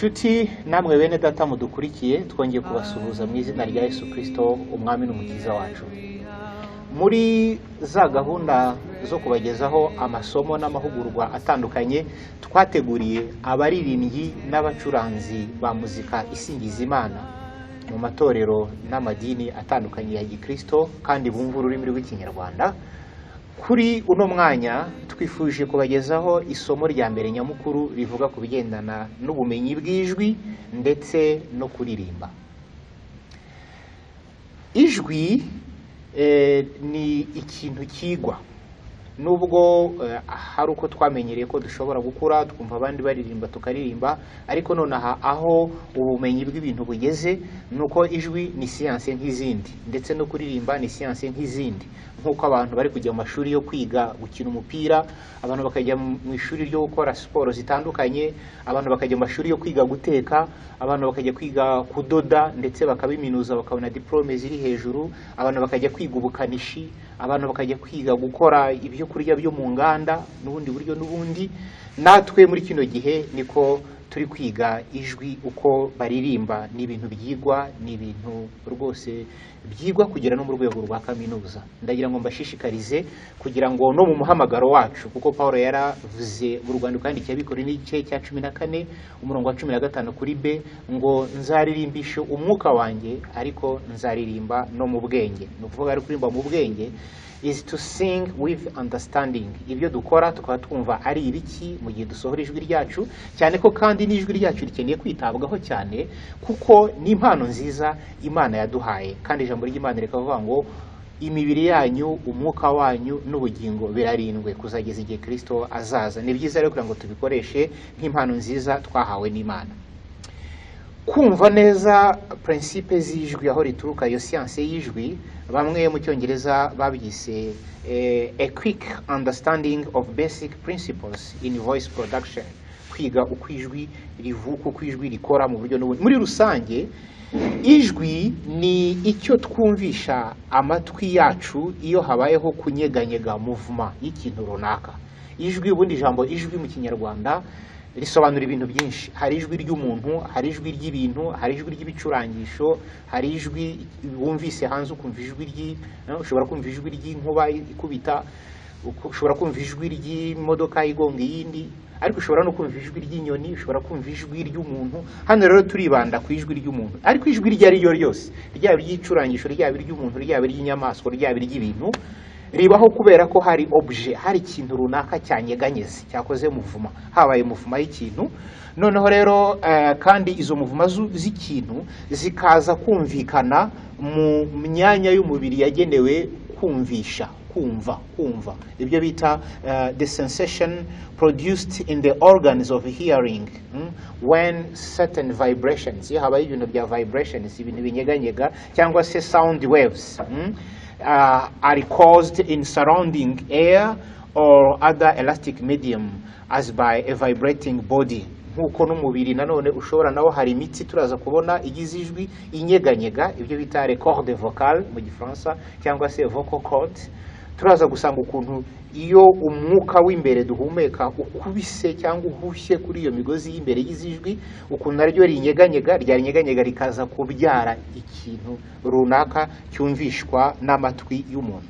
Inshuti namwe bene Data mudukurikiye, twongeye kubasuhuza mu izina rya Yesu Kirisito, Umwami n'Umukiza wacu. Muri za gahunda zo kubagezaho amasomo n'amahugurwa atandukanye twateguriye abaririmbyi n'abacuranzi ba muzika isingiza Imana mu matorero n'amadini atandukanye ya gikirisito kandi bumva ururimi rw'Ikinyarwanda, kuri uno mwanya twifuje kubagezaho isomo rya mbere nyamukuru rivuga ku bigendana n'ubumenyi bw'ijwi ndetse no kuririmba. Ijwi ni ikintu cyigwa, nubwo hari uko twamenyereye ko dushobora gukura twumva abandi baririmba tukaririmba, ariko nonaha aho ubumenyi bw'ibintu bugeze ni uko ijwi ni siyanse nk'izindi, ndetse no kuririmba ni siyanse nk'izindi. Nk'uko abantu bari kujya mu mashuri yo kwiga gukina umupira, abantu bakajya mu ishuri ryo gukora siporo zitandukanye, abantu bakajya mu mashuri yo kwiga guteka, abantu bakajya kwiga kudoda ndetse bakabiminuza bakabona diporome ziri hejuru, abantu bakajya kwiga ubukanishi, abantu bakajya kwiga gukora ibyo kurya byo mu nganda n'ubundi buryo n'ubundi. Natwe muri kino gihe niko turi kwiga ijwi, uko baririmba. Ni ibintu byigwa, ni ibintu rwose byigwa kugera no mu rwego rwa kaminuza. Ndagira ngo mbashishikarize kugira ngo no mu muhamagaro wacu, kuko Paul yaravuze mu rwandiko yandikiye Abikorinto n'igice cya 14 umurongo wa 15 kuri b ngo: "Nzaririmbisha umwuka wanjye, ariko nzaririmba no mu bwenge." Ni ukuvuga ari kuririmba mu bwenge is to sing with understanding. Ibyo dukora tukaba twumva ari ibiki mu gihe dusohora ijwi ryacu, cyane ko kandi n'ijwi ryacu rikeneye kwitabwaho cyane, kuko ni impano nziza Imana yaduhaye. Kandi ijambo ry'Imana rikavuga ngo imibiri yanyu, umwuka wanyu n'ubugingo birarindwe kuzageza igihe Kirisito azaza. Ni byiza rero kugira ngo tubikoreshe nk'impano nziza twahawe n'Imana. Kumva neza principe z'ijwi, aho rituruka, iyo siyanse y'ijwi, bamwe mu Cyongereza babyise a quick understanding of basic principles in voice production, kwiga uko ijwi rivuka, uko ijwi rikora mu buryo n'ubundi. Muri rusange, ijwi ni icyo twumvisha amatwi yacu iyo habayeho kunyeganyega, mouvement y'ikintu runaka. Ijwi, ubundi ijambo ijwi mu Kinyarwanda risobanura ibintu byinshi. Hari ijwi ry'umuntu, hari ijwi ry'ibintu, hari ijwi ry'ibicurangisho, hari ijwi wumvise hanze, ukumva ijwi ry'i ushobora kumva ijwi ry'inkuba ikubita, ushobora kumva ijwi ry'imodoka igonga iyindi, ariko ushobora no kumva ijwi ry'inyoni, ushobora kumva ijwi ry'umuntu. Hano rero turibanda ku ijwi ry'umuntu, ariko ijwi iryo ari ryo ryose, ryaba iry'icurangisho, ryaba iry'umuntu, ryaba iry'inyamaswa, ryaba iry'ibintu, ribaho kubera ko hari objet, hari ikintu runaka cyanyeganyeze, cyakoze mouvement, habaye mouvement y'ikintu. Noneho rero kandi izo mouvement z'ikintu zikaza kumvikana mu myanya y'umubiri yagenewe kumvisha, kumva, ibyo bita the sensation produced in the organs of hearing when certain vibrations, iyo habaye ibintu bya vibrations, ibintu binyeganyega cyangwa se sound waves are caused in surrounding air or other elastic medium as by a vibrating body. Nk'uko n'umubiri nanone ushobora nawo, hari imitsi turaza kubona igize ijwi inyeganyega, ibyo bita les cordes vocales mu Gifaransa cyangwa se vocal cords. Turaza gusanga ukuntu iyo umwuka w'imbere duhumeka ukubise cyangwa uhushye kuri iyo migozi y'imbere y'ijwi, ukuntu naryo rinyeganyega, ryanyeganyega rikaza kubyara ikintu runaka cyumvishwa n'amatwi y'umuntu.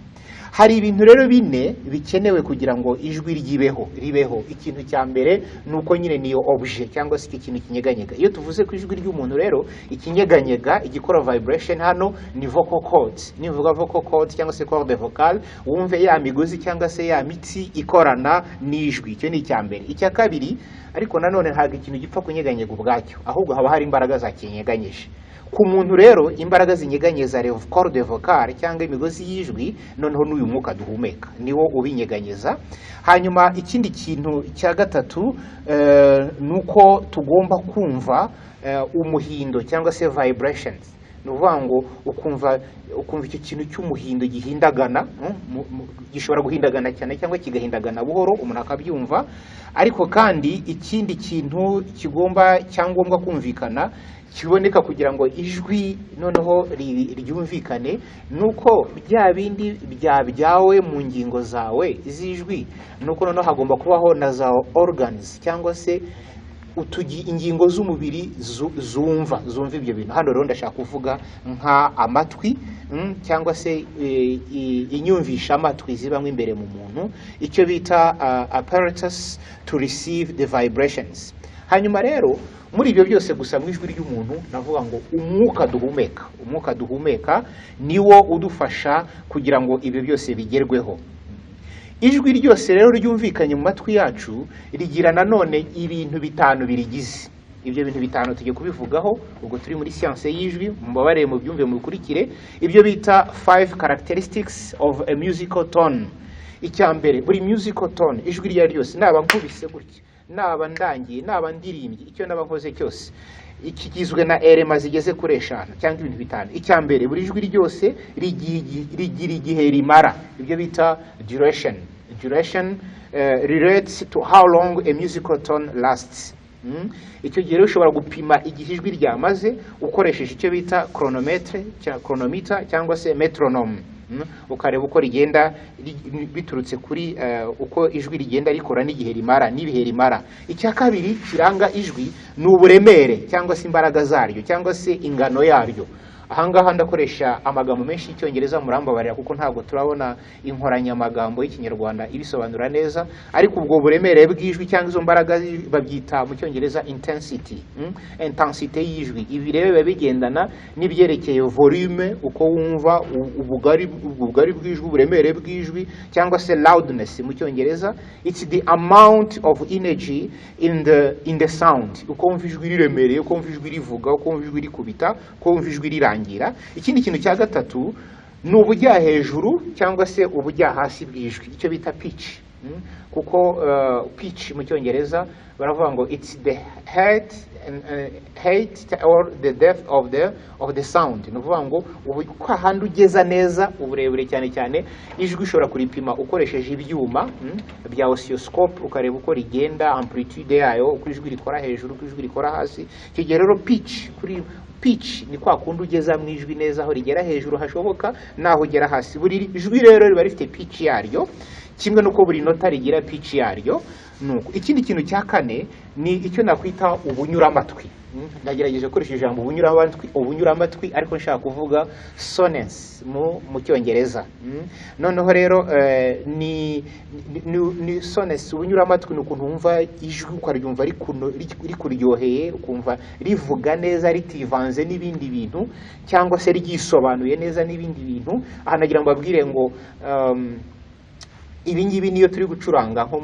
Hari ibintu rero bine bikenewe kugira ngo ijwi ryibeho, ribeho. Ikintu cya mbere ni uko nyine niyo objet cyangwa se icyo kintu kinyeganyega. Iyo tuvuze ku ijwi ry'umuntu rero, ikinyeganyega, igikora vibration hano ni vocal cords. Nivuga vocal cords cyangwa se corde vocale, wumve ya migozi cyangwa se ya mitsi ikorana n'ijwi. Icyo ni icya mbere. Icya kabiri ariko nanone, ntabwo ikintu gipfa kunyeganyega ubwacyo, ahubwo haba hari imbaraga zakinyeganyije. Ku muntu rero, imbaraga zinyeganyeza corde vocale cyangwa imigozi y'ijwi noneho n'uyu mwuka duhumeka niwo ubinyeganyeza. Hanyuma ikindi kintu cya gatatu ni uko tugomba kumva umuhindo cyangwa se vibrations. Ni ukuvuga ngo ukumva icyo kintu cy'umuhindo gihindagana, gishobora guhindagana cyane cyangwa kigahindagana buhoro, umuntu akabyumva. Ariko kandi ikindi kintu kigomba cyangombwa kumvikana, kiboneka kugira ngo ijwi noneho ryumvikane, ni uko bya bindi byabyawe mu ngingo zawe z'ijwi, ni uko noneho hagomba kubaho na za organs cyangwa se ingingo z'umubiri zumva ibyo bintu. Hano rero ndashaka kuvuga nka amatwi, cyangwa se inyumvisha amatwi zibamo imbere mu muntu, icyo bita apparatus to receive the vibrations. Hanyuma rero muri ibyo byose gusa, mu ijwi ry'umuntu, navuga ngo umwuka duhumeka niwo udufasha kugira ngo ibyo byose bigerweho. Ijwi ryose rero ryumvikanye mu matwi yacu rigira nanone ibintu bitanu birigize. Ibyo bintu bitanu tugiye kubivugaho ubwo turi muri siyanse y'ijwi. Mubabare, mubyumve, mubikurikire, ibyo bita five characteristics of a musical tone. Icya mbere, buri musical tone, ijwi iryo ari ryo ryose, naba nkubise gutya, naba ndangiye, naba ndirimbye, icyo naba nkoze cyose, kigizwe na éléments zigeze kuri eshanu cyangwa ibintu bitanu. Icya mbere, buri jwi ryose rigira igihe rimara, ibyo bita duration. Duration relates to how long a musical tone lasts. Icyo gihe rero ushobora gupima igihe ijwi ryamaze ukoresheje icyo bita chronomètre cya chronometer cyangwa se metronome. Ukareba uko rigenda biturutse kuri uko ijwi rigenda rikora n'igihe rimara n'ibihe rimara. Icya kabiri kiranga ijwi ni uburemere cyangwa se imbaraga zaryo cyangwa se ingano yaryo. Ahangaha ndakoresha amagambo menshi y'Icyongereza, murambabarira, kuko ntabwo turabona inkoranyamagambo y'Ikinyarwanda ibisobanura neza. Ariko ubwo buremere bw'ijwi cyangwa izo mbaraga babyita mu Cyongereza intensity, Intensité y'ijwi. Ibi rero biba bigendana n'ibyerekeye volume, uko wumva ubugari bw'ijwi, uburemere bw'ijwi, cyangwa se loudness mu Cyongereza. It's the amount of energy in the sound, uko wumva ijwi riremereye, uko wumva ijwi rivuga, uko wumva ijwi rikubita, uko wumva ijwi rirangira. Ikindi kintu cya gatatu ni ubujya hejuru cyangwa se ubujya hasi bw'ijwi, icyo bita pitch. Kuko pitch mu Cyongereza baravuga ngo it's the height and, height or the depth of the sound. Ni ukuvuga ngo ubu kwa handi ugeza neza uburebure, cyane cyane ijwi ushobora kuripima ukoresheje ibyuma bya oscilloscope, ukareba uko rigenda, amplitude yayo, uko ijwi rikora hejuru, uko ijwi rikora hasi. Icyo gihe rero pitch, kuri pitch ni kwa kundi ugeza mu ijwi neza, aho rigera hejuru hashoboka n'aho ugera hasi. Buri jwi rero riba rifite pitch yaryo, kimwe n'uko buri nota rigira pitch yaryo. Nuko ikindi kintu cya kane ni icyo nakwita ubunyuramatwi. Ndagerageje gukoresha ijambo ubunyuramatwi, ariko nshaka kuvuga sonance mu Cyongereza. Noneho rero ni sonance, ubunyuramatwi, ni ukuntu wumva ijwi ukaryumva rikuryoheye, ukumva rivuga neza ritivanze n'ibindi bintu cyangwa se ryisobanuye neza n'ibindi bintu. Aha nagira ngo babwire ngo ibi ngibi niyo turi gucuranga nko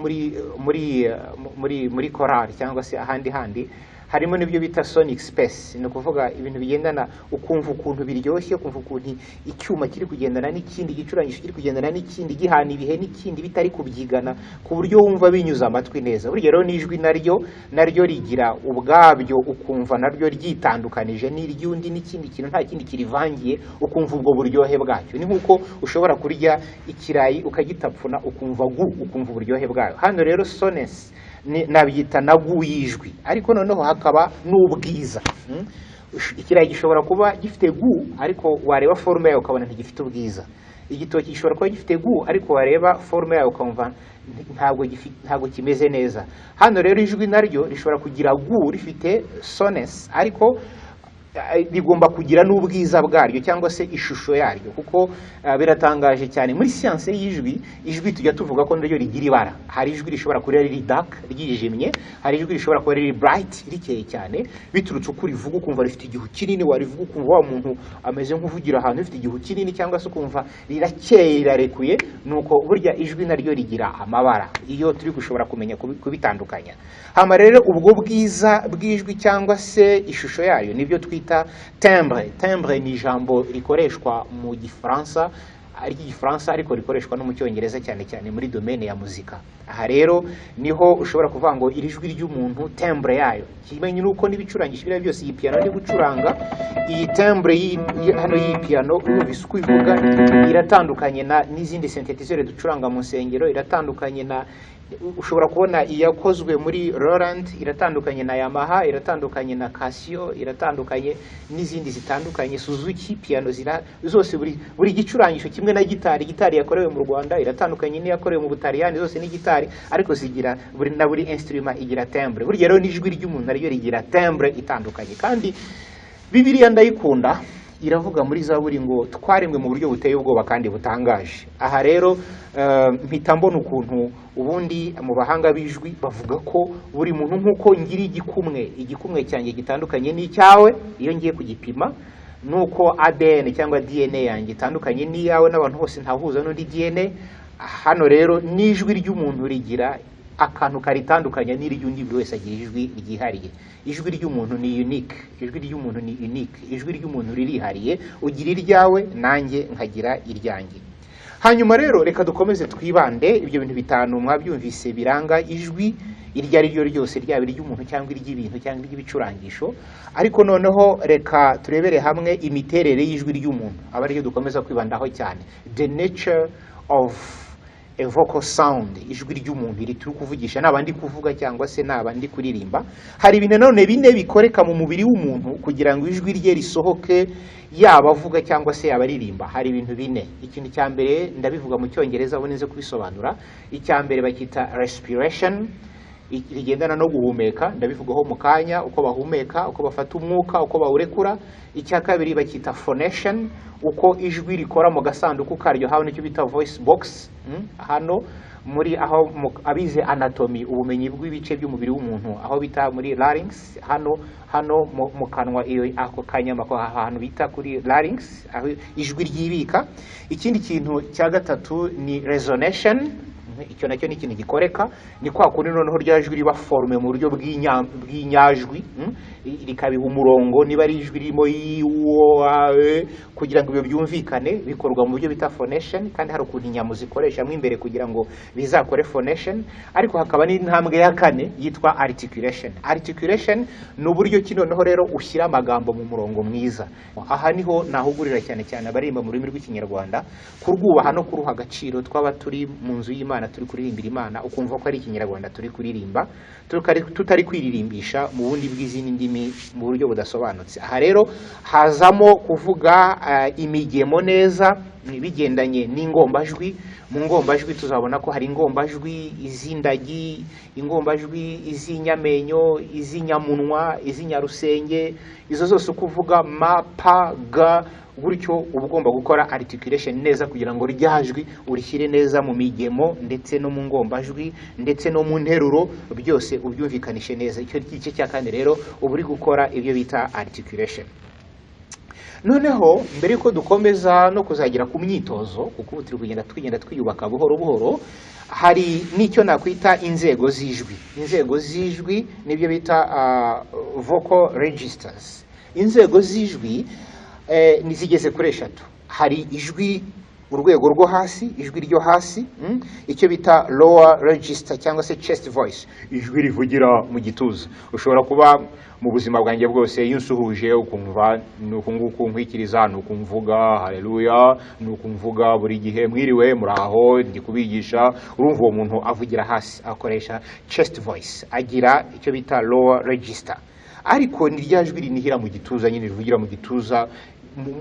muri korali cyangwa se ahandi handi, harimo n'ibyo bita sonic space. Ni ukuvuga ibintu bigendana, ukumva ukuntu biryoshye, ukumva ukuntu icyuma kiri kugendana n'ikindi, igicurangisho kiri kugendana n'ikindi, gihana ibihe n'ikindi, bitari kubyigana, ku buryo wumva binyuze amatwi neza. Burya rero n'ijwi naryo rigira ubwabyo, ukumva naryo ryitandukanije n'iry'undi n'ikindi kintu, nta kindi kirivangiye, ukumva ubwo buryohe bwacyo. Ni nk'uko ushobora kurya ikirayi ukagitapfuna, ukumva goût, ukumva uburyohe bwayo. Hano rero sonance nabyita na goût y'ijwi, ariko noneho hakaba n'ubwiza. Ikirayi gishobora kuba gifite goût, ariko wareba forme yayo ukabona ntigifite ubwiza. Igitoki gishobora kuba gifite goût, ariko wareba forme yayo ukumva ntabwo kimeze neza. Hano rero ijwi naryo rishobora kugira goût, rifite sonance, ariko rigomba kugira n'ubwiza bwaryo cyangwa se ishusho yaryo, kuko biratangaje cyane muri siyanse y'ijwi, ijwi tujya tuvuga ko naryo rigira ibara. Hari ijwi rishobora kuba riri dark, ryijimye, hari ijwi rishobora kuba riri bright, rikeye cyane, biturutse uko urivuga, ukumva rifite igihu kinini, warivuga ukumva wa muntu ameze nk'uvugira ahantu rifite igihu kinini, cyangwa se ukumva rirakeye, rirarekuye. Nuko burya ijwi naryo rigira amabara iyo turi gushobora kumenya kubitandukanya. Hama rero ubwo bwiza bw'ijwi cyangwa se ishusho yayo nibyo twita timbre. Timbre ni ijambo rikoreshwa mu Gifaransa, ry'Igifaransa, ariko rikoreshwa no mu Cyongereza, cyane cyane muri domaine ya muzika. Aha rero niho ushobora kuvuga ngo iri jwi ry'umuntu, timbre yayo, kimenye nuko n'ibicurangisho biriya byose, iyi piano ndi gucuranga, iyi timbre hano y'iyi piano, wumvise uko ivuga, iratandukanye na n'izindi synthétiseur ducuranga mu nsengero, iratandukanye na Ushobora kubona iyakozwe muri Roland iratandukanye na Yamaha, iratandukanye na Casio, iratandukanye n'izindi zitandukanye, Suzuki, piano zira zose, buri gicurangisho kimwe na gitari. Gitari yakorewe mu Rwanda iratandukanye n'iyakorewe mu Butaliyani. Zose ni gitari, ariko zigira buri instrument igira timbre. Burya rero n'ijwi ry'umuntu naryo rigira timbre itandukanye. Kandi Bibiliya ndayikunda, iravuga muri Zaburi ngo twaremwe mu buryo buteye ubwoba kandi butangaje. Aha rero mpita mbona ukuntu ubundi mu bahanga b'ijwi bavuga ko buri muntu, nk'uko ngira igikumwe, igikumwe cyanjye gitandukanye n'icyawe iyo ngiye kugipima, nuko ADN cyangwa DNA yanjye itandukanye n'iyawe, n'abantu bose ntahuza n'undi DNA. Hano rero n'ijwi ry'umuntu rigira akantu karitandukanya n'iry'undi. Buri wese agira ijwi ryihariye. Ijwi ry'umuntu ni unique, ijwi ry'umuntu ni unique, ijwi ry'umuntu ririhariye. Ugira iryawe, nanjye nkagira iryanjye. Hanyuma rero reka dukomeze twibande. Ibyo bintu bitanu mwabyumvise biranga ijwi iryo ari ryo ryose, ryaba iry'umuntu cyangwa iry'ibintu cyangwa iry'ibicurangisho. Ariko noneho reka turebere hamwe imiterere y'ijwi ry'umuntu, aba ariyo dukomeza kwibandaho cyane, the nature of a vocal sound, ijwi ry'umuntu iri turi kuvugisha, naba ndi kuvuga cyangwa se naba ndi kuririmba. Hari ibintu nanone bine bikoreka mu mubiri w'umuntu kugira ngo ijwi rye risohoke, yaba avuga cyangwa se yaba aririmba. Hari ibintu bine. Ikintu cya mbere ndabivuga mu Cyongereza, ubu nize kubisobanura. Icya mbere bacyita respiration, rigendana no guhumeka. Ndabivugaho mu kanya, uko bahumeka, uko bafata umwuka, uko bawurekura. Icya kabiri bacyita phonation, uko ijwi rikora mu gasanduku karyo hano, nicyo bita voice box. Hano muri aho abize anatomy, ubumenyi bw'ibice by'umubiri w'umuntu, aho bita muri larynx, hano mu kanwa, iyo ako kanyama ko ahantu bita kuri larynx, aho ijwi ryibika. Ikindi kintu cya gatatu ni resonation. Icyo nacyo ni ikintu gikoreka, ni kwa kundi noneho rya jwi riba formé mu buryo bw'inyajwi, rikabiha umurongo, niba ari ijwi ririmo i, u, a, e, kugira ngo ibyo byumvikane bikorwa mu buryo bita phonation. Kandi hari ukuntu inyamu zikoreshamo imbere kugira ngo bizakore phonation. Ariko hakaba n'intambwe ya kane yitwa articulation. Articulation ni uburyo ki noneho rero ushyira amagambo mu murongo mwiza. Aha niho nahugurira cyane cyane abaririmba mu rurimi rw'Ikinyarwanda kurwubaha no kuruha agaciro. Twaba turi mu nzu y'Imana, turi kuririmbira Imana, ukumva ko ari Ikinyarwanda turi kuririmba, tutari kwiririmbisha mu bundi bw'izindi ndimi mu buryo budasobanutse. Aha rero hazamo kuvuga imigemo neza bigendanye n'ingombajwi. Mu ngombajwi tuzabona ko hari ingombajwi iz'indagi, ingombajwi iz'inyamenyo, iz'inyamunwa, iz'inyarusenge. Izo zose uko uvuga ma, pa, ga gutyo, uba ugomba gukora articulation neza kugira ngo rya jwi urishyire neza mu migemo, ndetse no mu ngombajwi, ndetse no mu nteruro, byose ubyumvikanishe neza. Icyo gice cya kane rero uba uri gukora ibyo bita articulation. Noneho mbere yuko dukomeza no kuzagera ku myitozo, kuko ubu turi kugenda twigenda twiyubaka buhoro buhoro, hari n'icyo nakwita inzego z'ijwi. Inzego z'ijwi nibyo bita vocal registers. Inzego z'ijwi ni zigeze kuri eshatu. Hari ijwi, urwego rwo hasi, ijwi ryo hasi, icyo bita lower register cyangwa se chest voice, ijwi rivugira mu gituza. Ushobora kuba mu buzima bwanjye bwose iyo unsuhuje ukumva ni uku nguku nkwikiriza, ni uku mvuga haleluya, ni uku mvuga buri gihe, mwiriwe, muraho, ndi kubigisha. Urumva uwo muntu avugira hasi, akoresha chest voice, agira icyo bita lower register. Ariko ni rya jwi rinihira mu gituza nyine, rivugira mu gituza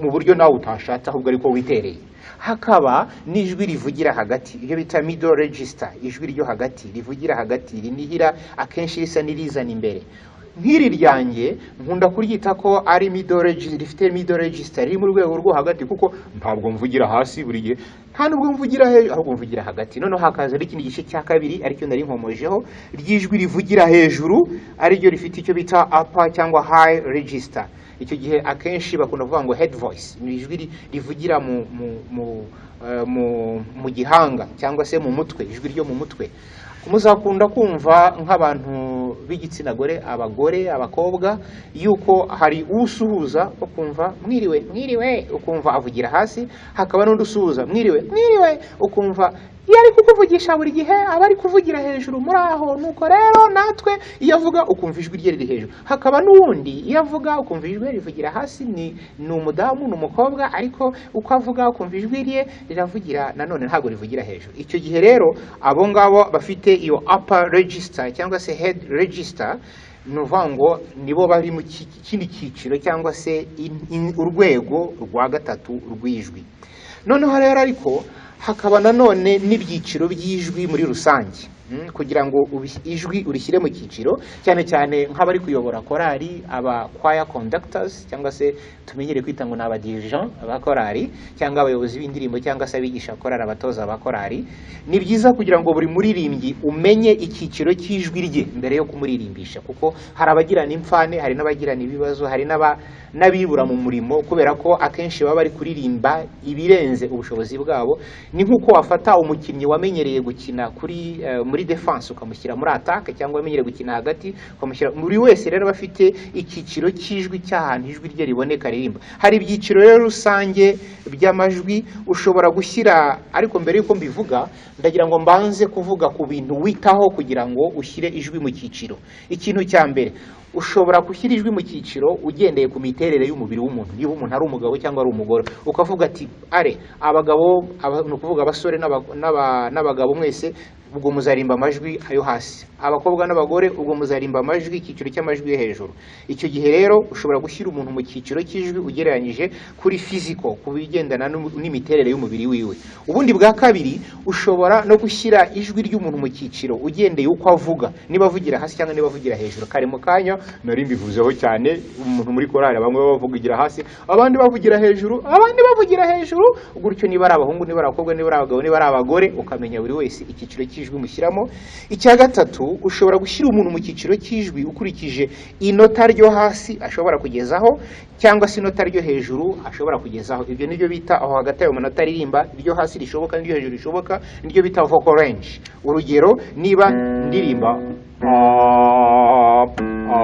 mu buryo nawe utashatse, ahubwo ariko witereye. Hakaba n'ijwi rivugira hagati, ibyo bita middle register, ijwi ryo hagati, rivugira hagati, rinihira akenshi risa n'irizana imbere. Nk'iri ryanjye nkunda kuryita ko ari middle register, rifite middle register, riri mu rwego rwo hagati, kuko ntabwo mvugira hasi buri gihe, nta nubwo mvugira hejuru, ahubwo mvugira hagati. Noneho hakaza n'ikindi gice cya kabiri, aricyo nari nkomojeho, ry'ijwi rivugira hejuru, ariryo rifite icyo bita upper cyangwa high register. Icyo gihe akenshi bakunda kuvuga ngo head voice, ni ijwi rivugira mu gihanga cyangwa se mu mutwe, ijwi ryo mu mutwe. Muzakunda kumva nk'abantu b'igitsina gore, abagore, abakobwa, yuko hari usuhuza ukumva "Mwiriwe, mwiriwe," ukumva avugira hasi, hakaba n'undi usuhuza "Mwiriwe, mwiriwe," ukumva iyo ari kukuvugisha buri gihe aba ari kuvugira hejuru, "Muri aho, nuko rero natwe," iyo avuga ukumva ijwi rye riri hejuru. Hakaba n'uwundi iyo avuga ukumva ijwi rye rivugira hasi, ni umudamu, ni umukobwa, ariko uko avuga ukumva ijwi rye riravugira nanone ntabwo rivugira hejuru. Icyo gihe rero abo ngabo bafite iyo upper register cyangwa se head register, ni ukuvuga ngo nibo bari mu kindi cyiciro cyangwa se urwego rwa gatatu rw'ijwi. Noneho rero ariko hakaba nanone n'ibyiciro by'ijwi muri rusange. Kugira ngo ijwi urishyire mu cyiciro, cyane cyane nk'abari kuyobora korali, aba choir conductors, cyangwa se tumenyere kwita ngo ni aba dirigeant aba korali, cyangwa abayobozi b'indirimbo, cyangwa se abigisha korali, abatoza ba korali, ni byiza kugira ngo buri muririmbyi umenye icyiciro cy'ijwi rye mbere yo kumuririmbisha, kuko hari abagirana imfane, hari n'abagirana ibibazo, hari n'abibura mu murimo, kubera ko akenshi baba bari kuririmba ibirenze ubushobozi bwabo. Ni nk'uko wafata umukinnyi wamenyereye gukina kuri muri defense ukamushyira muri attaque, cyangwa wamenyereye gukina hagati ukamushyira. Buri wese rero aba afite icyiciro cy'ijwi cy'ahantu ijwi rye riboneka ririmba. Hari ibyiciro rero rusange by'amajwi ushobora gushyira, ariko mbere y'uko mbivuga ndagira ngo mbanze kuvuga ku bintu witaho kugira ngo ushyire ijwi mu cyiciro. Ikintu cya mbere, ushobora gushyira ijwi mu cyiciro ugendeye ku miterere y'umubiri w'umuntu, niba umuntu ari umugabo cyangwa ari umugore, ukavuga ati "Are abagabo, ni ukuvuga abasore n'abagabo mwese, ubwo muzarimba amajwi ayo hasi, abakobwa n'abagore, ubwo muzarimba amajwi icyiciro cy'amajwi yo hejuru." Icyo gihe rero ushobora gushyira umuntu mu cyiciro cy'ijwi ugereranyije kuri physical, ku bigendana n'imiterere y'umubiri wiwe. Ubundi bwa kabiri, ushobora no gushyira ijwi ry'umuntu mu cyiciro ugendeye uko avuga, niba avugira hasi cyangwa niba avugira hejuru. Kare mu kanya nari mbivuzeho cyane, umuntu muri korali bamwe bavugira hasi, abandi bavugira hejuru, abandi bavugira hejuru gutyo, niba ari abahungu, niba ari abakobwa, niba ari abagabo, niba ari abagore, ukamenya buri wese icyiciro cy'ijwi mushyiramo. Icya gatatu, ushobora gushyira umuntu mu cyiciro cy'ijwi ukurikije inota ryo hasi ashobora kugezaho cyangwa se inota ryo hejuru ashobora kugezaho. Ibyo nibyo bita aho hagati ayo manota aririmba, iryo hasi rishoboka n'iryo hejuru rishoboka, niryo bita vocal range. Urugero, niba ndirimba a a a,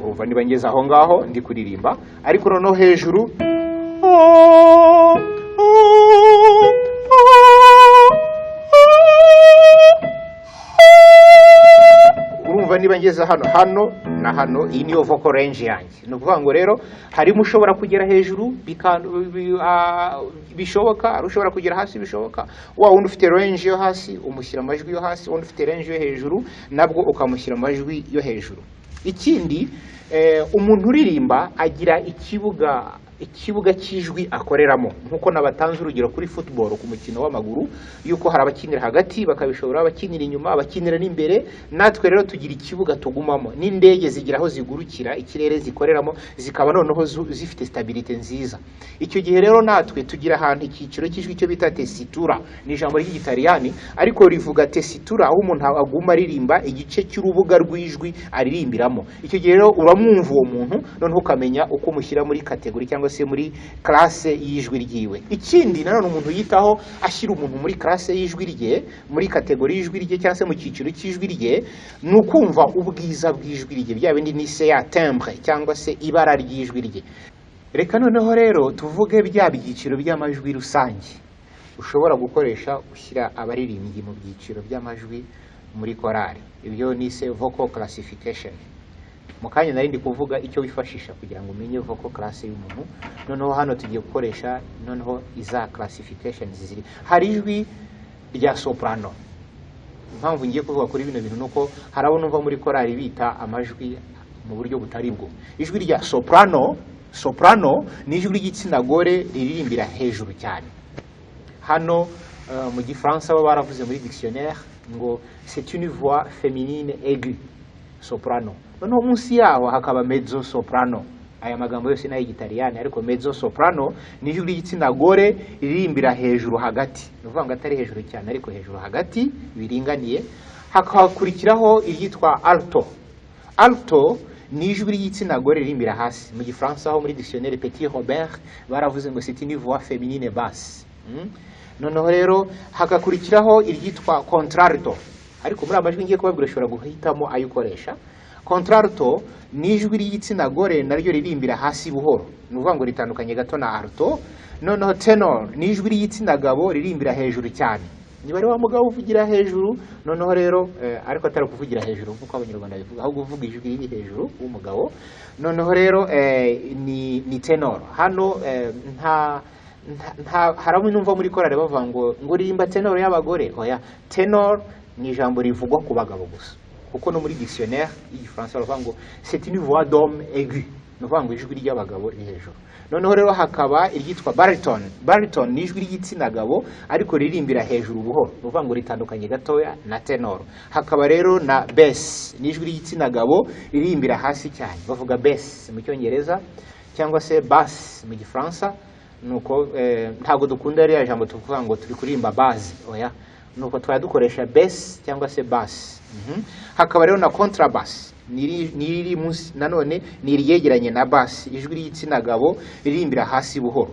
urumva niba ngeze aho ngaho ndi kuririmba, ariko noneho hejuru a, a, a, a, urumva niba ngeze hano, hano na hano, iyi niyo vocal range yanjye. Ni ukuvuga ngo rero harimo ushobora kugera hejuru bishoboka, hari ushobora kugera hasi bishoboka. Wa wundi ufite range yo hasi umushyira amajwi yo hasi, wundi ufite range yo hejuru nabwo ukamushyira amajwi yo hejuru. Ikindi, umuntu uririmba agira ikibuga cy'ijwi akoreramo, nk'uko nabatanze urugero kuri football, ku mukino w'amaguru, yuko hari abakinira hagati bakabishobora, abakinira inyuma, abakinira n'imbere. Natwe rero tugira ikibuga tugumamo, n'indege zigira aho zigurukira, ikirere zikoreramo, zikaba noneho zifite stabilité nziza. Icyo gihe rero natwe tugira ahantu icyiciro cy'ijwi, cyo bita tessitura. Ni ijambo ry'igitaliyani ariko rivuga tessitura, aho umuntu aguma aririmba, igice cy'urubuga rw'ijwi aririmbiramo. Icyo gihe rero uramwumva uwo muntu, noneho ukamenya uko umushyira muri catégorie cyangwa se muri classe y'ijwi ryiwe. Ikindi nanone umuntu yitaho ashyira umuntu muri classe y'ijwi rye, muri catégorie y'ijwi rye cyangwa se mu cyiciro cy'ijwi rye, ni ukumva ubwiza bw'ijwi rye, bya bindi nise ya timbre cyangwa se ibara ry'ijwi rye. Reka noneho rero tuvuge bya byiciro by'amajwi rusange ushobora gukoresha ushyira abaririmbyi mu byiciro by'amajwi muri korali, ibyo nise vocal classification. Mu kanya nari ndi kuvuga icyo wifashisha kugira ngo umenye vocal class y'umuntu. Noneho hano tugiye gukoresha noneho iza classification ziri. Hari ijwi rya soprano. Impamvu ngiye kuvuga kuri bino bintu nuko hari abo numva muri korali bita amajwi mu buryo butari bwo. Ijwi rya soprano, soprano ni ijwi ry'igitsina gore riririmbira hejuru cyane. Hano mu gifaransa bo baravuze muri dictionnaire ngo "C'est une voix féminine aiguë", soprano. Noneho munsi yaho hakaba mezzo soprano. Aya magambo yose ni ay'igitaliyani, ariko mezzo soprano ni ijwi ry'igitsina gore riririmbira hejuru hagati, ni ukuvuga ngo atari hejuru cyane ariko hejuru hagati biringaniye. Hakakurikiraho iryitwa alto. Alto ni ijwi ry'igitsina gore ririmbira hasi. Mu gifaransa ho muri dictionnaire Petit Robert baravuze ngo "C'est une voix féminine basse." Noneho rero hagakurikiraho iryitwa contralto. Ariko muri amajwi ngiye kubabwira, ushobora guhitamo ayo ukoresha. Contralto ni ijwi ry'igitsina gore, naryo ririmbira hasi buhoro, ni ukuvuga ngo ritandukanye gato na alto. Noneho tenor ni ijwi ry'igitsina gabo ririmbira hejuru cyane, niba ari wa mugabo uvugira hejuru. Noneho rero ariko atari ukuvugira hejuru nk'uko Abanyarwanda bivuga, ahubwo uvuga ijwi riri hejuru w'umugabo. Noneho rero ni tenor. Hano nta hari abo numva muri korali bavuga ngo ririmba tenor y'abagore. Oya, tenor ni ijambo rivugwa ku bagabo gusa, kuko no muri dictionnaire y'Igifaransa baravuga ngo "c'est une voix d'homme aigu", ni ukuvuga ngo ijwi ry'abagabo riri hejuru. Noneho rero hakaba iryitwa baritone. Baritone ni ijwi ry'igitsina gabo ariko ririmbira hejuru buhoro, ni ukuvuga ngo ritandukanye gatoya na tenor. Hakaba rero na bass, ni ijwi ry'igitsina gabo ririmbira hasi cyane. Bavuga bass mu Cyongereza cyangwa se basse mu Gifaransa. Nuko ntabwo dukunda ririya jambo tuvuga ngo turi kuririmba basse, oya. Nuko twari dukoresha bass cyangwa se basse. Hakaba rero na contrebasse, ni riri munsi nanone, ni iryegeranye na bass, ijwi ry'igitsina gabo ririmbira hasi buhoro.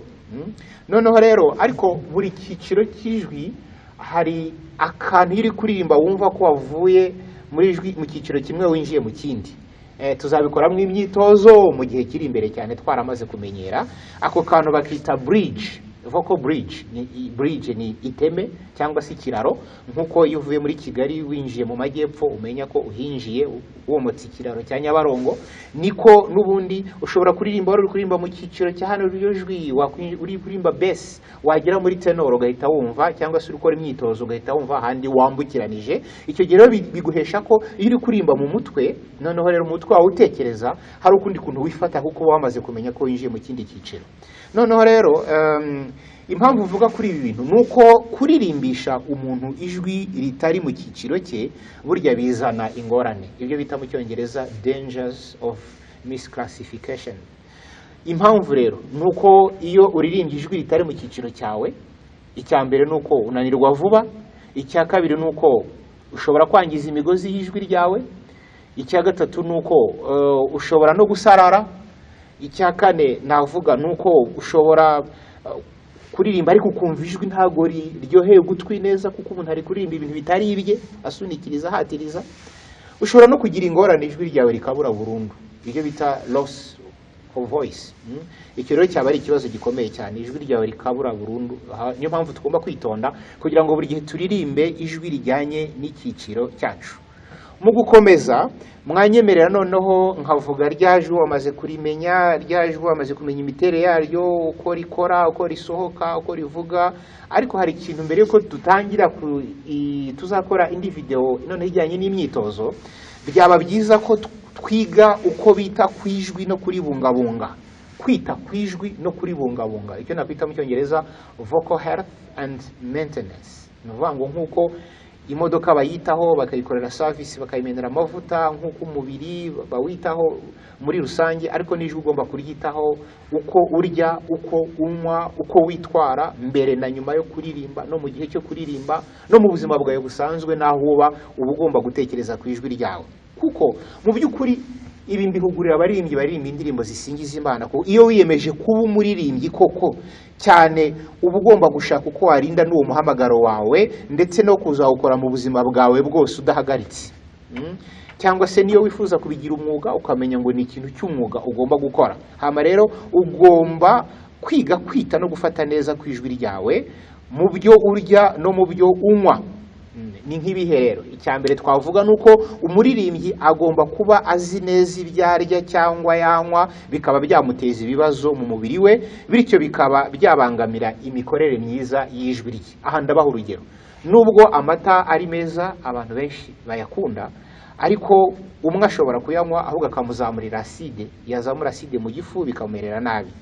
Noneho rero ariko buri cyiciro cy'ijwi hari akantu iyo uri kuririmba wumva ko wavuye muri ijwi mu cyiciro kimwe winjiye mu kindi. Tuzabikoramo imyitozo mu gihe kiri imbere cyane, twaramaze kumenyera. Ako kantu bakita bridge, vocal bridge. Ni bridge ni iteme cyangwa se ikiraro, nk'uko iyo uvuye muri Kigali winjiye mu majyepfo umenya ko uhinjiye womotse ikiraro cya Nyabarongo, niko n'ubundi ushobora kuririmba wari uri kuririmba mu cyiciro cya hano iryo jwi, uri kuririmba bass, wagera muri tenor ugahita wumva, cyangwa se uri gukora imyitozo ugahita wumva ahandi wambukiranije. Icyo gihe rero biguhesha ko iyo uri kuririmba mu mutwe, noneho rero umutwe wawe utekereza, hari ukundi kuntu wifata kuko uba wamaze kumenya ko winjiye mu kindi cyiciro. Noneho rero impamvu uvuga kuri ibi bintu ni uko kuririmbisha umuntu ijwi ritari mu cyiciro cye burya bizana ingorane, ibyo bita mu Cyongereza dangers of misclassification. Impamvu rero ni uko iyo uririmbye ijwi ritari mu cyiciro cyawe, icya mbere ni uko unanirwa vuba, icya kabiri ni uko ushobora kwangiza imigozi y'ijwi ryawe, icya gatatu ni uko ushobora no gusarara, icya kane navuga ni uko ushobora kuririmba ariko ukumva ijwi ntabwo riryoheye ugutwi neza, kuko umuntu ari kuririmba ibintu bitari ibye, asunikiriza, ahatiriza. Ushobora no kugira ingorane ijwi ryawe rikabura burundu, ibyo bita loss of voice. Icyo rero cyaba ari ikibazo gikomeye cyane, ijwi ryawe rikabura burundu. Aha, niyo mpamvu tugomba kwitonda kugira ngo buri gihe turirimbe ijwi rijyanye n'icyiciro cyacu. Mu gukomeza, mwanyemerera noneho nkavuga rya jwi wamaze kurimenya, rya jwi wamaze kumenya imiterere yaryo, uko rikora, uko risohoka, uko rivuga. Ariko hari ikintu mbere yuko dutangira tuzakora indi video noneho ijyanye n'imyitozo, byaba byiza ko twiga uko bita ku ijwi no kuribungabunga. Kwita ku ijwi no kuribungabunga, icyo nakwita mu Cyongereza vocal health and maintenance. Ni ukuvuga ngo nk'uko imodoka bayitaho, bakayikorera service, bakayimenera amavuta, nk'uko umubiri bawitaho muri rusange, ariko n'ijwi ugomba kuryitaho, uko urya, uko unywa, uko witwara mbere na nyuma yo kuririmba, no mu gihe cyo kuririmba, no mu buzima bwawe busanzwe n'aho uba, uba ugomba gutekereza ku ijwi ryawe. Kuko mu by'ukuri ibi mbihugurira abaririmbyi baririmba indirimbo zisingiza Imana, kuko iyo wiyemeje kuba umuririmbyi koko cyane, uba ugomba gushaka uko warinda n'uwo muhamagaro wawe, ndetse no kuzawukora mu buzima bwawe bwose udahagaritse. Cyangwa se niyo wifuza kubigira umwuga, ukamenya ngo ni ikintu cy'umwuga ugomba gukora. Hama rero ugomba kwiga kwita no gufata neza ku ijwi ryawe mu byo urya no mu byo unywa. Ni nk'ibihe rero? Icya mbere twavuga ni uko umuririmbyi agomba kuba azi neza ibyo arya cyangwa yanywa bikaba byamuteza ibibazo mu mubiri we, bityo bikaba byabangamira imikorere myiza y'ijwi rye. Aha ndabaha urugero: nubwo amata ari meza, abantu benshi bayakunda, ariko umwe ashobora kuyanywa ahubwo akamuzamurira acide, yazamura acide mu gifu bikamumerera nabi.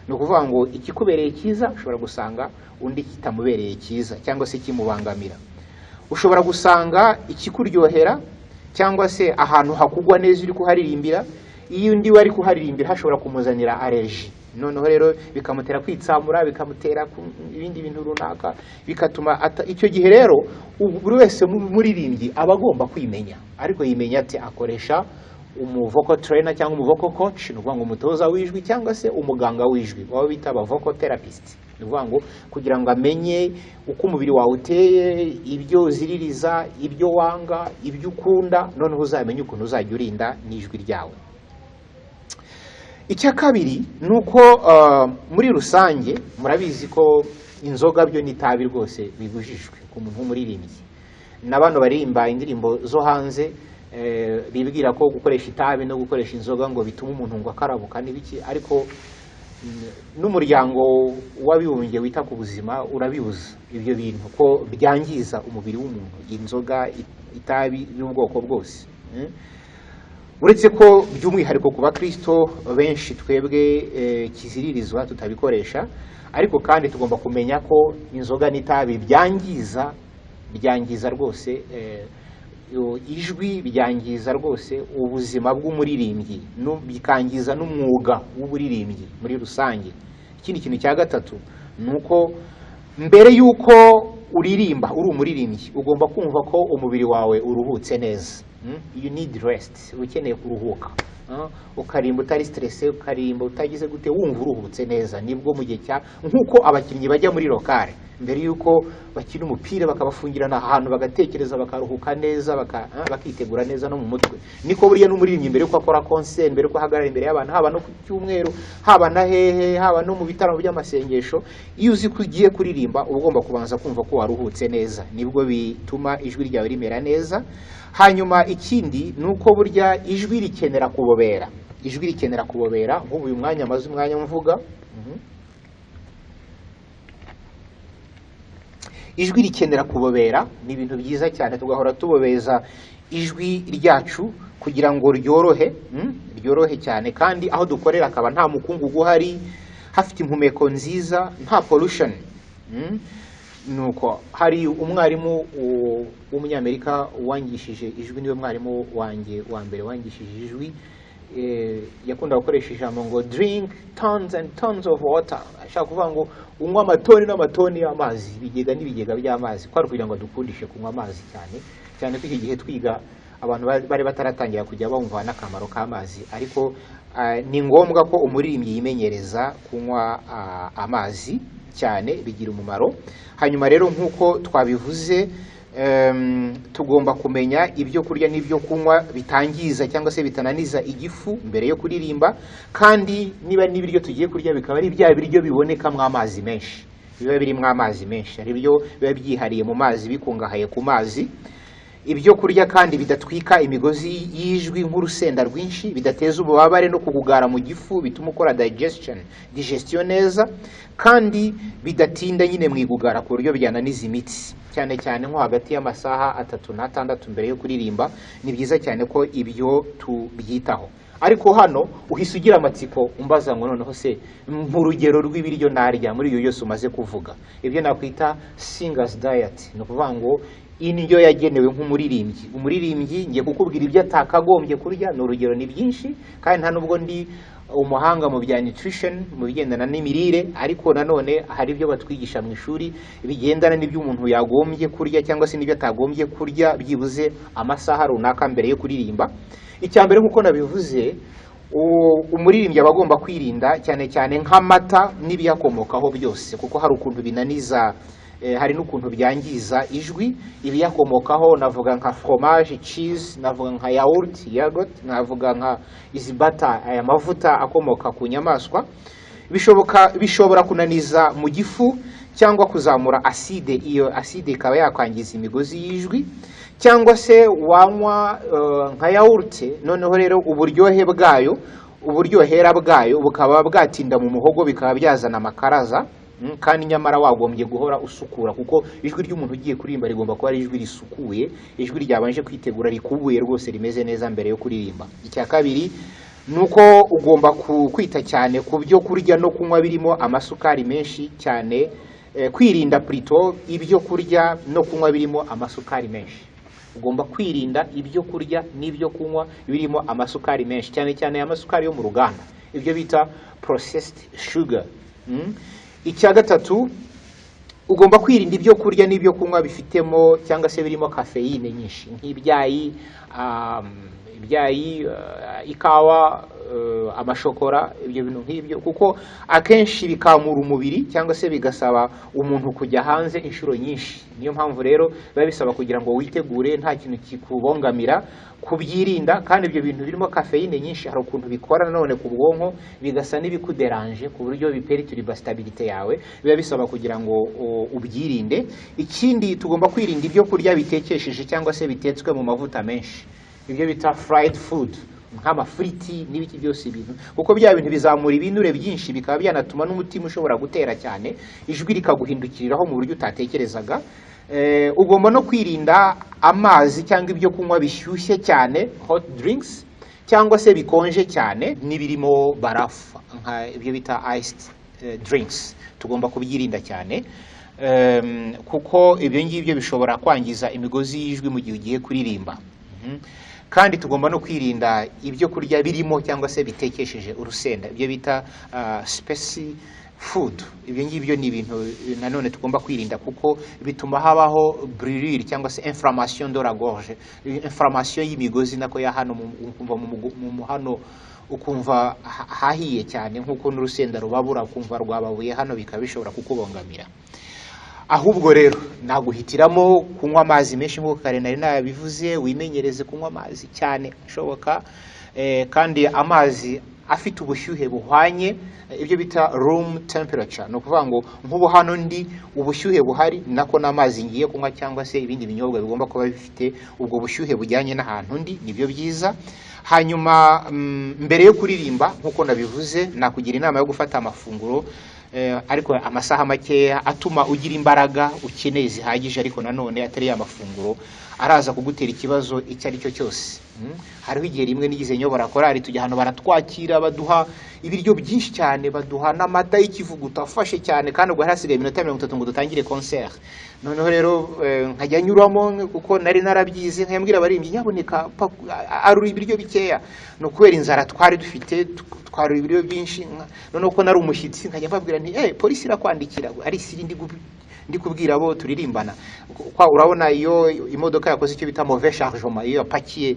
Ni ukuvuga ngo ikikubereye cyiza ushobora gusanga undi kitamubereye cyiza cyangwa se kimubangamira. Ushobora gusanga ikikuryohera cyangwa se ahantu hakugwa neza uri kuharirimbira, iyo undi we ari kuharirimbira hashobora kumuzanira allergie, noneho rero bikamutera kwitsamura, bikamutera ibindi bintu runaka, bigatuma icyo gihe rero buri wese muririmbyi aba agomba kwimenya. Ariko yimenya ate? Akoresha umu vocal trainer cyangwa umu vocal coach, ni ukuvuga ngo umutoza w'ijwi cyangwa se umuganga w'ijwi, baba bita aba vocal therapist. Ni ukuvuga ngo kugira ngo amenye uko umubiri wawe uteye, ibyo uziririza, ibyo wanga, ibyo ukunda, noneho uzamenye ukuntu uzajya urinda n'ijwi ryawe. Icya kabiri ni uko muri rusange murabizi ko inzoga byo n'itabi rwose bibujijwe ku muntu w'umuririmbyi. Na bano baririmba indirimbo zo hanze bibwira ko gukoresha itabi no gukoresha inzoga ngo bituma umuntu ngo akarabuka n'ibiki, ariko n'Umuryango w'Abibumbye wita ku buzima urabibuza ibyo bintu, ko byangiza umubiri w'umuntu, inzoga, itabi y'ubwoko bwose. Uretse ko by'umwihariko ku bakristo benshi twebwe kiziririzwa tutabikoresha, ariko kandi tugomba kumenya ko inzoga n'itabi byangiza rwose ijwi, byangiza rwose ubuzima bw'umuririmbyi, bikangiza n'umwuga w'uburirimbyi muri rusange. Ikindi kintu cya gatatu ni uko mbere y'uko uririmba uri umuririmbyi, ugomba kumva ko umubiri wawe uruhutse neza. You need rest, uba ukeneye kuruhuka. Ukaririmba utari stressé, ukaririmba utagize gute, wumva uruhutse neza. Nibwo mu gihe cya nk'uko abakinnyi bajya muri local mbere y'uko bakina umupira, bakabafungirana ahantu, bagatekereza, bakaruhuka neza, bakitegura neza no mu mutwe, niko buriya n'umuririmbyi mbere y'uko akora concert, mbere y'uko ahagarara imbere y'abantu, haba no ku cyumweru, haba na hehe, haba no mu bitaramo by'amasengesho, iyo uzi ko ugiye kuririmba, uba ugomba kubanza kumva ko waruhutse neza. Nibwo bituma ijwi ryawe rimera neza. Hanyuma ikindi ni uko burya ijwi rikenera kubobera, ijwi rikenera kubobera. Nk'ubu uyu mwanya maze umwanya mvuga. Ijwi rikenera kubobera, ni ibintu byiza cyane tugahora tubobeza ijwi ryacu kugira ngo ryorohe, ryorohe cyane, kandi aho dukorera akaba nta mukungugu uhari, hafite impumeko nziza, nta pollution. Nuko hari umwarimu w'umunyamerika wangishije ijwi, niwe mwarimu wanjye wa mbere wangishije ijwi. Yakundaga gukoresha ijambo ngo "Drink tons and tons of water", ashaka kuvuga ngo unywe amatoni n'amatoni y'amazi, ibigega n'ibigega by'amazi, kwari kugira ngo adukundishe kunywa amazi cyane cyane, ko iki gihe twiga abantu bari bataratangira kujya bumva n'akamaro k'amazi. Ariko ni ngombwa ko umuririmbyi yimenyereza kunywa amazi cyane, bigira umumaro. Hanyuma rero nk'uko twabivuze, tugomba kumenya ibyo kurya n'ibyo kunywa bitangiza cyangwa se bitananiza igifu mbere yo kuririmba, kandi niba n'ibiryo tugiye kurya bikaba ari bya biryo bibonekamo amazi menshi, biba birimo amazi menshi, hari ibyo biba byihariye mu mazi, bikungahaye ku mazi. Ibyo kurya kandi bidatwika imigozi y'ijwi nk'urusenda rwinshi, bidateza ububabare no kugugara mu gifu, bituma ukora digestion neza, kandi bidatinda nyine mu igugara ku buryo byananiza imitsi, cyane cyane nko hagati y'amasaha 3 na 6 mbere yo kuririmba. Ni byiza cyane ko ibyo tubyitaho. Ariko hano uhise ugira amatsiko umbaza ngo noneho se nk'urugero rw'ibiryo narya muri ibyo byose umaze kuvuga, ibyo nakwita singers diet, ni ukuvuga ngo indyo yagenewe nk'umuririmbyi. Umuririmbyi ngiye kukubwira ibyo atakagombye kurya, ni urugero, ni byinshi, kandi nta nubwo ndi umuhanga mu bya nutrition, mu bigendana n'imirire, ariko nanone hari ibyo batwigisha mu ishuri bigendana n'ibyo umuntu yagombye kurya cyangwa se n'ibyo atagombye kurya byibuze amasaha runaka mbere yo kuririmba. Icya mbere, nk'uko nabivuze, umuririmbyi aba agomba kwirinda cyane cyane nk'amata n'ibiyakomokaho byose, kuko hari ukuntu binaniza, hari n'ukuntu byangiza ijwi. Ibiyakomokaho navuga nka fromage, cheese, navuga nka yawurt, yogurt, navuga nka izi butter, aya mavuta akomoka ku nyamaswa. Bishoboka bishobora kunaniza mu gifu cyangwa kuzamura acide, iyo acide ikaba yakwangiza imigozi y'ijwi, cyangwa se wanywa nka yawurute, noneho rero uburyohe bwayo, uburyohera bwayo bukaba bwatinda mu muhogo, bikaba byazana amakaraza, kandi nyamara wagombye guhora usukura, kuko ijwi ry'umuntu ugiye kuririmba rigomba kuba ari ijwi risukuye, ijwi ryabanje kwitegura, rikubuye rwose, rimeze neza mbere yo kuririmba. Icya kabiri ni uko ugomba kwita cyane ku byo kurya no kunywa birimo amasukari menshi cyane, kwirinda plutôt ibyo kurya no kunywa birimo amasukari menshi. Ugomba kwirinda ibyo kurya n'ibyo kunywa birimo amasukari menshi, cyane cyane aya masukari yo mu ruganda, ibyo bita processed sugar. Icya gatatu, ugomba kwirinda ibyo kurya n'ibyo kunywa bifitemo cyangwa se birimo kafeyine nyinshi, nk'ibyayi. Ibyayi, ikawa, amashokora, ibyo bintu nk'ibyo, kuko akenshi bikamura umubiri cyangwa se bigasaba umuntu kujya hanze inshuro nyinshi. Niyo mpamvu rero biba bisaba kugira ngo witegure nta kintu kikubongamira kubyirinda. Kandi ibyo bintu birimo kafeyine nyinshi, hari ukuntu bikora nanone ku bwonko, bigasa n'ibikuderanje ku buryo biperturba stabilité yawe. Biba bisaba kugira ngo ubyirinde. Ikindi, tugomba kwirinda ibyo kurya bitekesheje cyangwa se bitetswe mu mavuta menshi, ibyo bita fried food, nk'amafiriti n'ibiki byose, ibintu, kuko bya bintu bizamura ibinure byinshi, bikaba byanatuma n'umutima ushobora gutera cyane, ijwi rikaguhindukiriraho mu buryo utatekerezaga. Ugomba no kwirinda amazi cyangwa ibyo kunywa bishyushye cyane, hot drinks, cyangwa se bikonje cyane n'ibirimo barafu, nka ibyo bita iced drinks. Tugomba kubyirinda cyane, kuko ibyo ngibyo bishobora kwangiza imigozi y'ijwi mu gihe ugiye kuririmba. Kandi tugomba no kwirinda ibyo kurya birimo cyangwa se bitekesheje urusenda, ibyo bita spicy food. Ibyo ngibyo ni ibintu nanone tugomba kwirinda, kuko bituma habaho brûlure cyangwa se inflammation de la gorge, inflammation y'imigozi nako ya hano, ukumva mu hano ukumva hahiye cyane, nk'uko n'urusenda rubabura, ukumva rwababuye hano, bikaba bishobora kukubongamira. Ahubwo rero naguhitiramo kunywa amazi menshi, nk'uko kare nari nabivuze. Wimenyereze kunywa amazi cyane ashoboka, kandi amazi afite ubushyuhe buhwanye, ibyo bita room temperature. Ni ukuvuga ngo nk'ubu hano ndi, ubushyuhe buhari nako n'amazi ngiye kunywa cyangwa se ibindi binyobwa bigomba kuba bifite ubwo bushyuhe bujyanye n'ahantu ndi, nibyo byiza. Hanyuma mbere yo kuririmba, nk'uko nabivuze, nakugira inama yo gufata amafunguro, ariko amasaha makeya, atuma ugira imbaraga ukeneye zihagije, ariko nanone atari ya mafunguro araza kugutera ikibazo icyo ari cyo cyose. Hariho igihe rimwe nigeze nyobora korali, tujya ahantu baratwakira, baduha ibiryo byinshi cyane, baduha n'amata y'ikivuguto afashe cyane, kandi ubwo hari hasigaye iminota 30 ngo dutangire concert. Noneho rero nkajya nyuramo, kuko nari narabyize, nkabwira abaririmbyi: "Nyaboneka arura ibiryo bikeya." Ni ukubera inzara twari dufite, twarura ibiryo byinshi. Noneho ko nari umushyitsi, nkajya mbabwira nti: "Eh, polisi irakwandikira." Ari isiri ndi kubwira abo turirimbana. Kwa urabona iyo imodoka yakoze icyo bita mauvais chargement, iyo yapakiye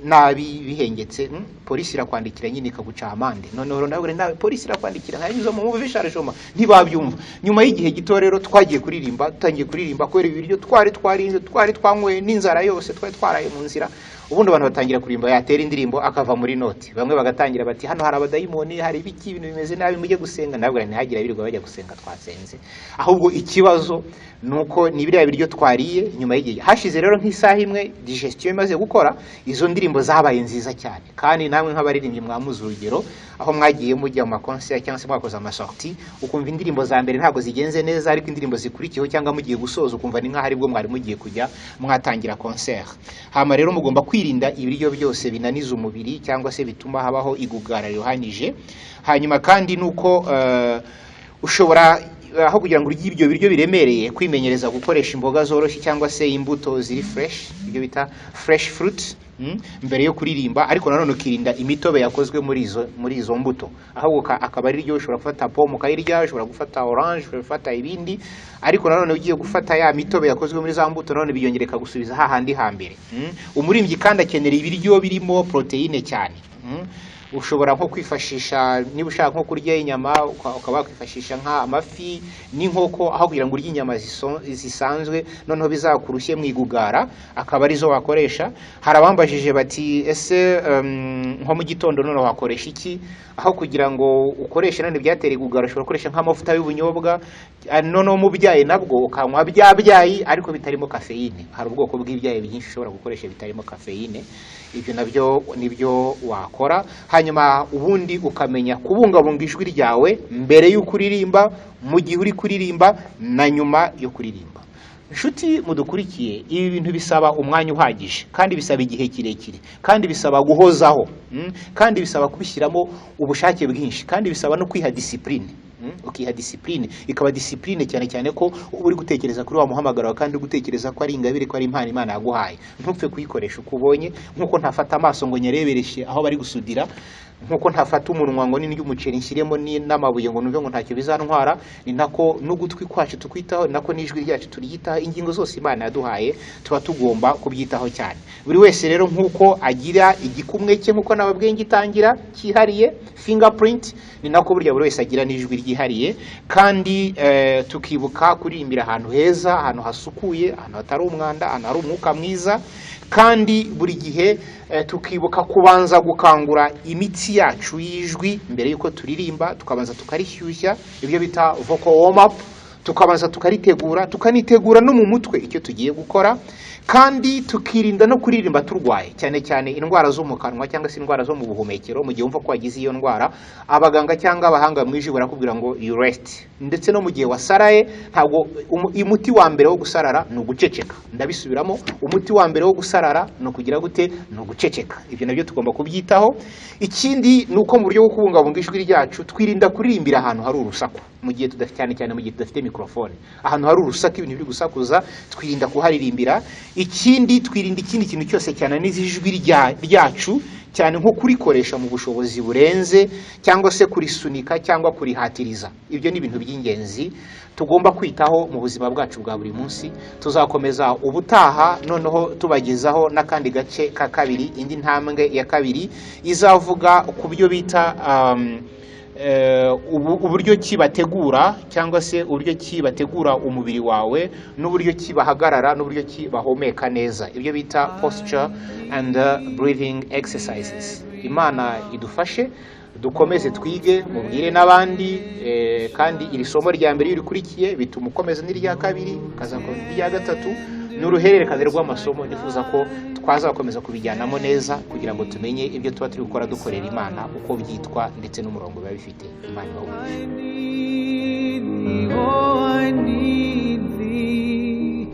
nabi bihengetse, polisi irakwandikira nyine ikaguca amande. Noneho ndabwira nawe polisi irakwandikira, nkanyuza mu mauvais chargement, ntibabyumva. Nyuma y'igihe gito rero twagiye kuririmba, dutangiye kuririmba, kubera ibiryo twari twarinze, twari twanyweye n'inzara yose, twari twaraye mu nzira, ubundi abantu batangira kuririmba, yatera indirimbo akava muri note, bamwe bagatangira bati: "Hano hari abadayimoni, hari ibiki, ibintu bimeze nabi, mujye gusenga." Nabwo ntihagire abirirwa bajya gusenga, twasenze. Ahubwo ikibazo ni uko ni biriya biryo twariye. Nyuma y'igihe hashize rero nk'isaha imwe, digestion imaze gukora, izo ndirimbo zabaye nziza cyane. Kandi namwe nk'abaririmbyi mwamuze urugero aho mwagiye mujya mu makonseri cyangwa se mwakoze amasorties, ukumva indirimbo za mbere ntabwo zigenze neza, ariko indirimbo zikurikiyeho cyangwa mugiye gusoza, ukumva ni nk'aho aribwo mwari mugiye kujya mwatangira concert. Hama rero mugomba kwirinda ibiryo byose binaniza umubiri cyangwa se bituma habaho igugara riruhanije. Hanyuma kandi nuko ushobora, aho kugira ngo urye ibyo biryo biremereye, kwimenyereza gukoresha imboga zoroshye cyangwa se imbuto ziri fresh, ibyo bita fresh fruit, mbere yo kuririmba. Ariko nanone ukirinda imitobe yakozwe muri izo mbuto, ahubwo akaba ari ryo ushobora gufata pome ukayirya, ushobora gufata orange, ushobora gufata ibindi. Ariko nanone ugiye gufata ya mitobe yakozwe muri za mbuto, nanone biyongera ikagusubiza hahandi hambere. Umuririmbyi kandi akenera ibiryo birimo poroteyine cyane. Ushobora nko kwifashisha, niba ushaka nko kurya inyama, ukaba wakwifashisha nk'amafi n'inkoko, aho kugira ngo urye inyama zisanzwe noneho bizakurushye mu igugara, akaba arizo wakoresha. Hari abambajije bati: "Ese nko mu gitondo noneho wakoresha iki aho kugira ngo ukoreshe none ibyatera igugara?" Ushobora gukoresha nk'amavuta y'ubunyobwa, noneho mu byayi nabwo ukanywa bya byayi ariko bitarimo kafeyine. Hari ubwoko bw'ibyayi byinshi ushobora gukoresha bitarimo kafeyine, ibyo nabyo nibyo wakora. Hanyuma ubundi ukamenya kubungabunga ijwi ryawe mbere y'uko uririmba, mu gihe uri kuririmba na nyuma yo kuririmba. Inshuti mudukurikiye, ibi bintu bisaba umwanya uhagije, kandi bisaba igihe kirekire, kandi bisaba guhozaho, kandi bisaba kubishyiramo ubushake bwinshi, kandi bisaba no kwiha discipline. Ukiha discipline, ikaba discipline cyane cyane ko uba uri gutekereza kuri wa muhamagaro wawe, kandi uri gutekereza ko ari ingabire, ko ari impano Imana yaguhaye. Ntupfe kuyikoresha uko ubonye, nk'uko ntafata amaso ngo nyarebereshe aho bari gusudira. Nkuko ntafata umunwa ngo nindya umuceri nshyiremo n'amabuye ngo numve ngo ntacyo bizantwara, ni nako n'ugutwi kwacu tukwitaho, ni nako n'ijwi ryacu turyitaho. Ingingo zose Imana yaduhaye tuba tugomba kubyitaho cyane. Buri wese rero, nk'uko agira igikumwe cye, nk'uko nababwiye ngitangira, cyihariye, fingerprint, ni nako burya buri wese agira n'ijwi ryihariye. Kandi tukibuka kuririmbira ahantu heza, ahantu hasukuye, ahantu hatari umwanda, ahantu hari umwuka mwiza. Kandi buri gihe tukibuka kubanza gukangura imitsi yacu y'ijwi mbere y'uko turirimba, tukabanza tukarishyushya, ibyo bita vocal warm up, tukabanza tukaritegura, tukanitegura no mu mutwe icyo tugiye gukora. Kandi tukirinda no kuririmba turwaye, cyane cyane indwara zo mu kanwa cyangwa se indwara zo mu buhumekero. Mu gihe wumva ko wagize iyo ndwara, abaganga cyangwa abahanga mu ijwi barakubwira ngo you rest. Ndetse no mu gihe wasaraye, ntabwo umuti wa mbere wo gusarara ni uguceceka. Ndabisubiramo: umuti wa mbere wo gusarara ni ukugira gute? Ni uguceceka. Ibyo nabyo tugomba kubyitaho. Ikindi ni uko mu buryo bwo kubungabunga ijwi ryacu, twirinda kuririmbira ahantu hari urusaku, mu gihe tudafite, cyane cyane mu gihe tudafite mikorofone. Ahantu hari urusaku, ibintu biri gusakuza, twirinda kuharirimbira. Ikindi, twirinda ikindi kintu cyose cyananiza ijwi ryacu cyane, nko kurikoresha mu bushobozi burenze, cyangwa se kurisunika cyangwa kurihatiriza. Ibyo ni ibintu by'ingenzi tugomba kwitaho mu buzima bwacu bwa buri munsi. Tuzakomeza ubutaha, noneho tubagezaho n'akandi gace ka kabiri, indi ntambwe ya kabiri izavuga ku byo bita uburyo ki bategura, cyangwa se uburyo ki bategura umubiri wawe, n'uburyo ki bahagarara, n'uburyo ki bahumeka neza, ibyo bita posture and breathing exercises. Imana idufashe dukomeze twige, mubwire n'abandi. Kandi iri somo rya mbere iyo urikurikiye bituma ukomeza n'irya kabiri, ukazakomeza n'irya gatatu. Ni uruhererekane rw'amasomo. Nifuza ko twazakomeza kubijyanamo neza kugira ngo tumenye ibyo tuba turi gukora dukorera Imana, uko byitwa ndetse n'umurongo biba bifite. Imana ibahe umugisha. I need thee, oh, I need thee.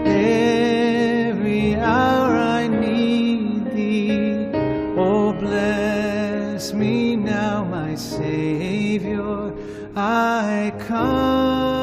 Every hour I need thee. Oh, bless me now, my Savior. I come.